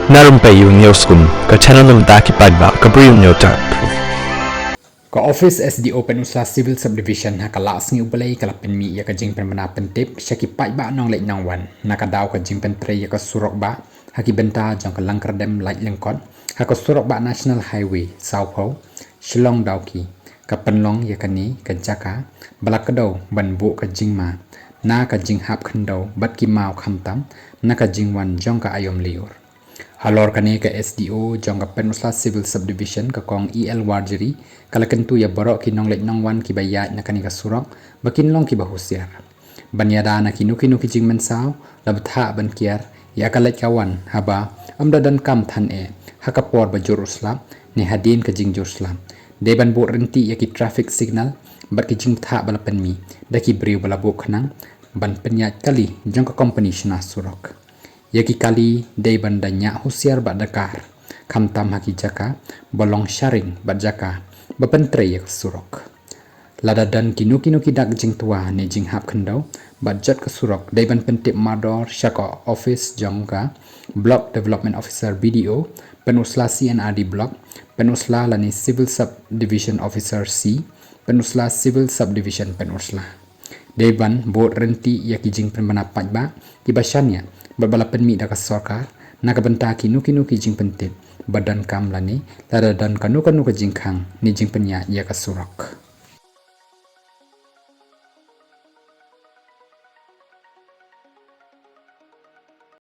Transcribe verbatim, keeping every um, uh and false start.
Na rympei ïa u News Kun, ka channel na bynta ki paidbah ka Bri U News Channel. Ka Office S D O Pynursla Civil Subdivision ha ka la sngi U Blei ka la pynmih ïa ka jingpynbna pyntip sha ki paidbah nongleit nongwan na ka daw ka jingpyntrei ïa ka surok bah ha ki bynta jong ka Langkyrdem Laityngkot, ha ka surok bah National Highway sawphew, Shillong Dawki. Ka pynlong ïa kane ka jaka ba la kdew ban buh ka jingma na ka jinghap khyndew bad ki maw khamtam na ka jingwan jong ka aïom lyiur. Halor kane, ka S D O jong ka Pynursla Civil Subdivision, ka Kong E L Warjri, ka la kyntu ïa baroh ki nongleit nongwan kiba ïaid na kane ka surok ba kin long kiba husiar. Ban ïada na kino kino ki jingmynsaw, la bthah ban kiar ïa ka leit ka wan haba ym da donkam than eh ha ka por ba jur u slap ne hadien ka jingjur slap. Dei ban buh rynti ïa ki traffic signal bad ki jingbthah ba la pynmih da ki briew ba la buh khnang ban pynïaid kali jong ka kompani shna surok. Ïa ki kali dei ban da ñiah husiar bad dakar, khamtam ha ki jaka ba long sharing bad jaka ba pyntrei ïa ka surok. Lada don kino kino ki dak jingtwa ne jinghap khyndew bad jot ka surok, dei ban pyntip mardor sha ka office jong ka Block Development Officer, B D O Pynursla, C and R D Block Pynursla lane Civil Subdivision Officer, C, Pynursla, Civil Subdivision Pynursla. Dei ban buh rynti ïa ki jingpynbna paidbah kiba shaniah bad ba la pynmih da ka sorkar na ka bynta kino kino ki jingpyntip ba donkam lane lada don kano kano ka jingkhang ne jingpynïaid ïa ka surok.